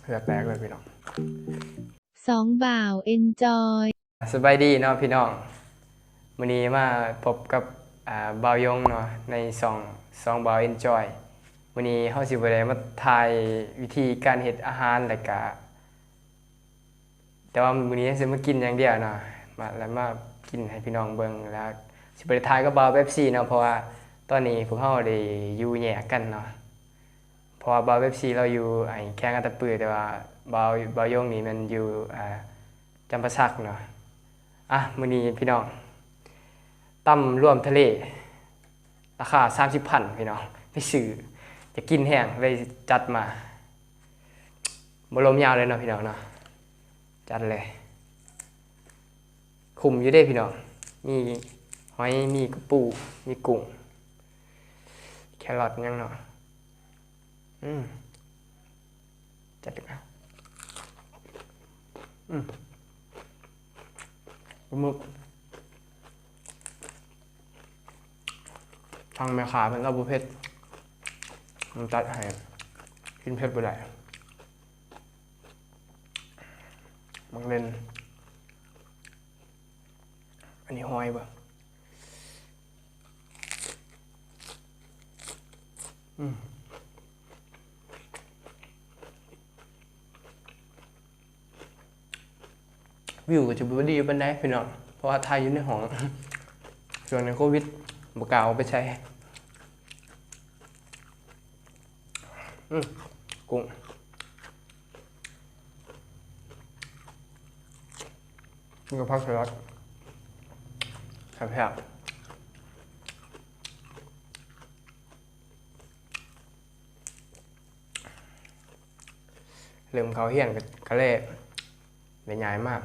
ເຫື່ອແຕກເລີຍພີ່ນ້ອງ. ສອງບ່າວເອັນຈອຍ. ສະບາຍດີເນາະພີ່ນ້ອງ, ມື້ນີ້ມາພົບກັບ ອ່າ ບ່າວຢົງເນາະ ໃນຊ່ອງສອງບ່າວເອັນຈອຍ. ມື້ນີ້ເຮົາຊິບໍ່ໄດ້ມາຖ່າຍວິທີການເຮັດອາຫານ ແລ້ວກະ ແຕ່ວ່າມື້ນີ້ຊິມາກິນຢ່າງດຽວເນາະ, ມາ ແລ້ວມາກິນໃຫ້ພີ່ນ້ອງເບິ່ງ. ແລ້ວຊິບໍ່ໄດ້ຖ່າຍກັບບ່າວເປັບຊີເນາະ ເພາະວ່າຕອນນີ້ພວກເຮົາໄດ້ຢູ່ແຍກກັນເນາະ. ເພາະວ່າບ່າວເປັບຊີລາວຢູ່ ໄອ້ ແຂວງອັດຕະປື, ແຕ່ວ່າບ່າວ ບ່າວຢົງນີ້ແມ່ນຢູ່ ອ່າ ຈຳປາສັກເນາະ. ອ່ະ ມື້ນີ້ພີ່ນ້ອງ ຕຳລວມທະເລ ລາຄາສາມສິບພັນພີ່ນ້ອງ, ໄປຊື້ ຢາກກິນແຮງ ເລີຍຈັດມາ. ບໍ່ລົມຍາວເລີຍເນາະພີ່ນ້ອງເນາະ, ຈັດເລີຍ. ຄຸ້ມຢູ່ເດ້ພີ່ນ້ອງ, ມີຫອຍ ມີກະປູ ມີກຸ້ງ ແຄຣອດ ຫຍັງເນາະ. ອືມ ຈັດດີກວ່າ. ອືມ ປາໝຶກ ທາງແມ່ຄ້າເພິ່ນເອົາບໍ່ເຜັດ, ມັນຈັດໃຫ້ ກິນເຜັດບໍ່ໄດ້. ໝາກເລັ່ນ ອັນນີ້ຫອຍບໍ່? ອືມ ວິວກໍຈະບໍ່ດີປານໃດພີ່ນ້ອງ, ເພາະວ່າຖ່າຍຢູ່ໃນຫ້ອງ, ຊ່ວງນີ້ໂຄວິດ ບໍ່ກ້າອອກໄປໃສ. ອືມ ກຸ້ງ ກິນກັບຜັກສະລັດ ແຊບໆ. ເລີ່ມເຂົ້າຮຽນກໍ ກໍເລີຍໄດ້ຍ້າຍມາ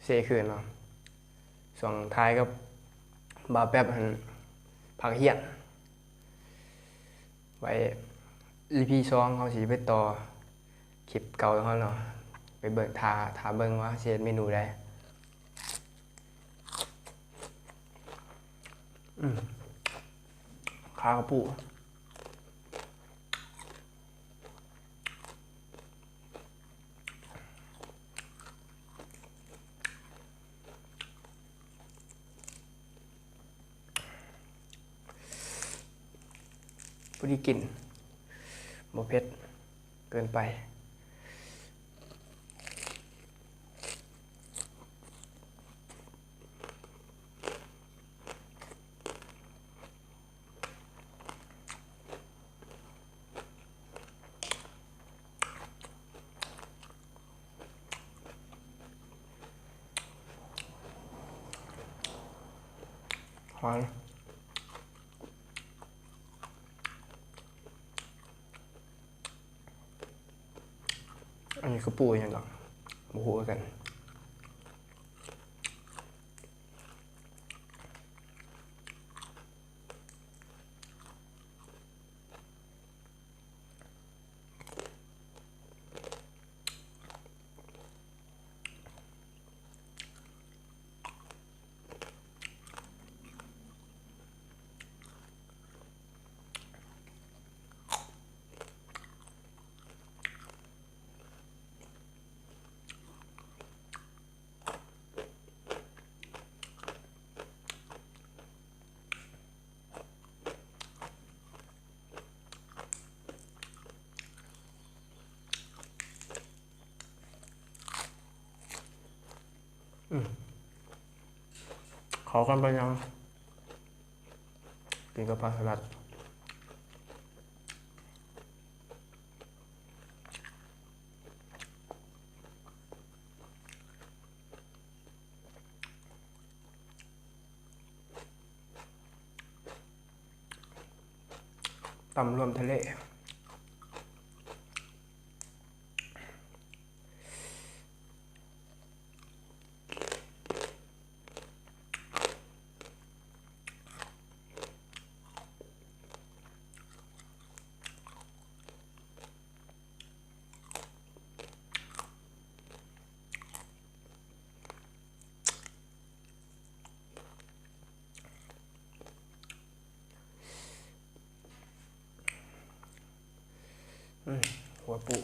ເຊຄືນເນາະ. ຊ່ວງຖ່າຍກັບບ່າວແປັບຫັ້ນ ພັກຮຽນ. ໄວ້ ອີພີສອງ ເຮົາຊິໄປຕໍ່ຄລິບເກົ່າຂອງເຮົາເນາະ, ໄປເບິ່ງ ຖ້າ ຖ້າເບິ່ງວ່າເຮົາຊິເຮັດເມນູໃດ. ອືມ ຂາກະປູ. ພໍດີກິນ ບໍ່ເຜັດເກີນໄປ. ຫວານ. ອັນນີ້ຄືປູອີ່ຫຍັງດອກ ບໍ່ຮູ້ຄືກັນ. ອືມ ເຂົ້າກັນປານຫຍັງ ກິນກັບຜັກສະລັດ. ຕຳລວມທະເລ. ອືມ ຫົວປູ.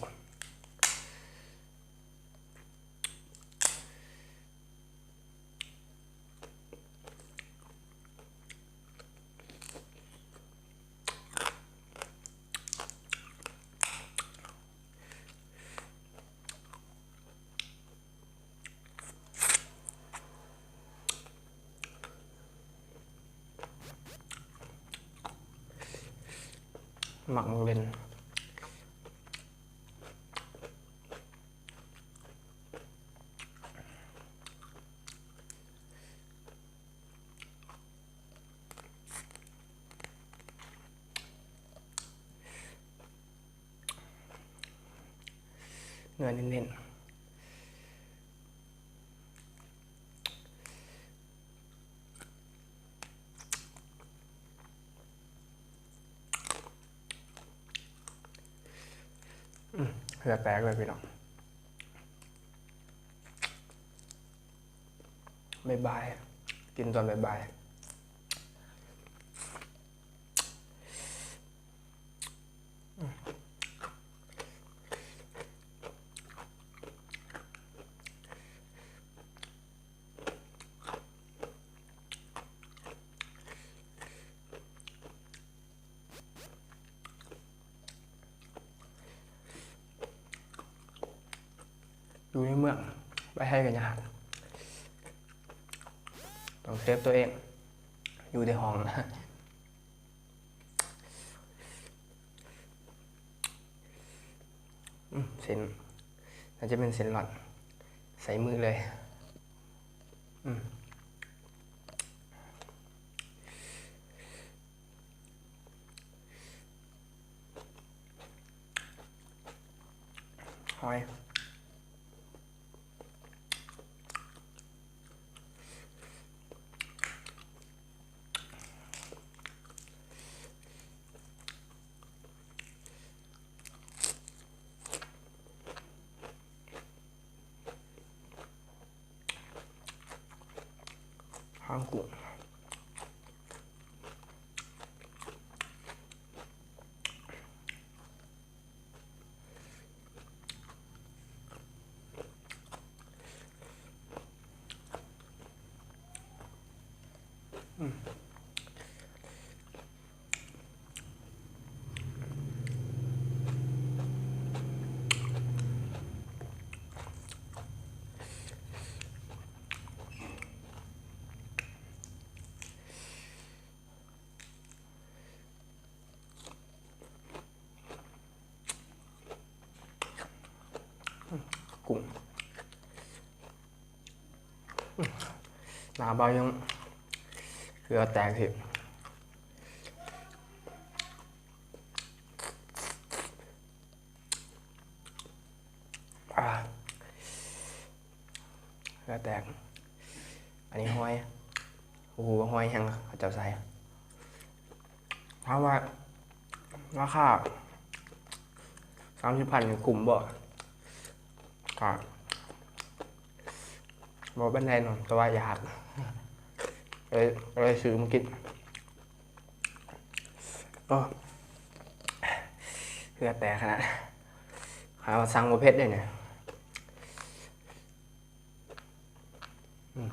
ໝາກໝາກເລັ່ນ. ເນື້ອເນັ້ນໆ. ອືມ ເຫື່ອແຕກເລີຍພີ່ນ້ອງ. ບ່າຍໆ ກິນຕອນບ່າຍໆ. ຢູ່ໃນເມືອງ ໄປໃສກໍຍາກ ຕ້ອງເຊຟຕົວເອງ ຢູ່ແຕ່ຫ້ອງ. ອືມ ເສັ້ນ ໜ້າຈະເປັນເສັ້ນລອດ ໃສ່ມືເລີຍ. ອືມ ຫອຍ. ຫາງກຸ້ງ. ກຸ້ງ ໜ້າບ່າວຍັງເຫື່ອແຕກອີກ. ອາ ເຫື່ອແຕກ. ອັນນີ້ຫອຍ ບໍ່ຮູ້ວ່າຫອຍຫຍັງເຂົາເຈົ້າໃສ່. ຖາມວ່າລາຄາສາມສິບພັນນີ້ຄຸ້ມບໍ່? ກໍບໍ່ປານໃດເນາະ ແຕ່ວ່າຢາກ ເລີຍ ເລີຍຊື້ມາກິນ. ໂອ້ ເຫື່ອແຕກຂະໜາດ ຫາວ່າສັ່ງບໍ່ເຜັດເດ້ນີ້. ອືມ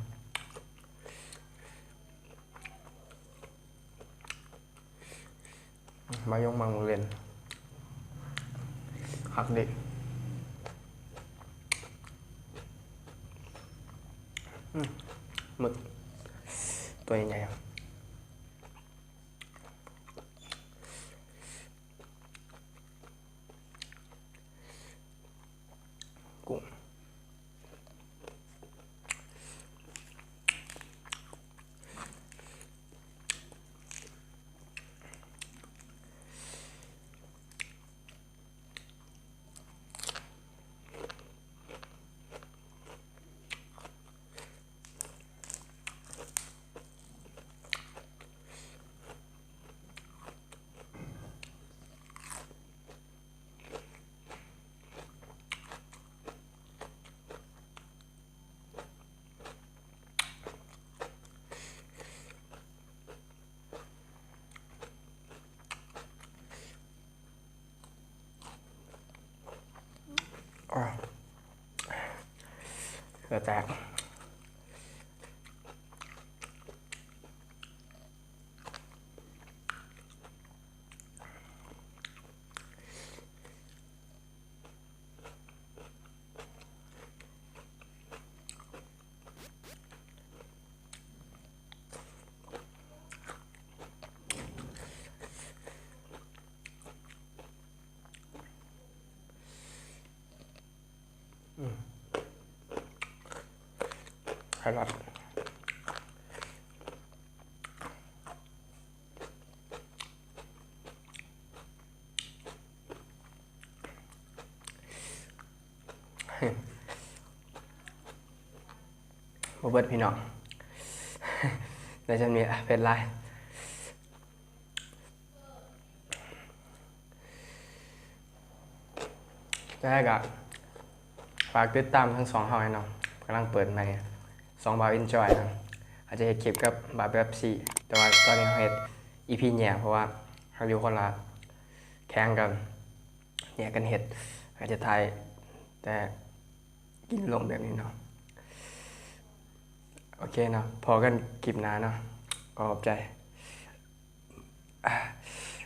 ມາຍົງມັງເຫຼັ້ນ ຄັກເດ. ອືມ ໝຶກຕົວໃຫຍ່ໆ. ກຸ້ງ. ອາ ເຫື່ອແຕກ. ອ ອືມ ແຄຣອດ ບໍ່ເບິດພີ່ນ້ອງ ໄດ້ຊ່ຳນີ້ ເຜັດຫຼາຍ. ຈັ່ງໃດກໍຝາກຕິດຕາມທັງສອງເຮົາແດ່ເນາະ ກຳລັງເປີດໃໝ່ ສອງບ່າວເອັນຈອຍເນາະ ອາດຈະເຮັດຄລິບກັບບ່າວເປັບຊີ ແຕ່ວ່າຕອນນີ້ເຮົາເຮັດອີພີແຍກ ເພາະວ່າເຮົາຢູ່ຄົນລະແຂວງກັນ ແຍກກັນເຮັດ ອາດຈະຖ່າຍແຕ່ກິນລົງແບບນີ້ເນາະ. ໂອເຄເນາະ ພໍ້ກັນຄລິບໜ້າເນາະ ຂໍຂອບໃຈ.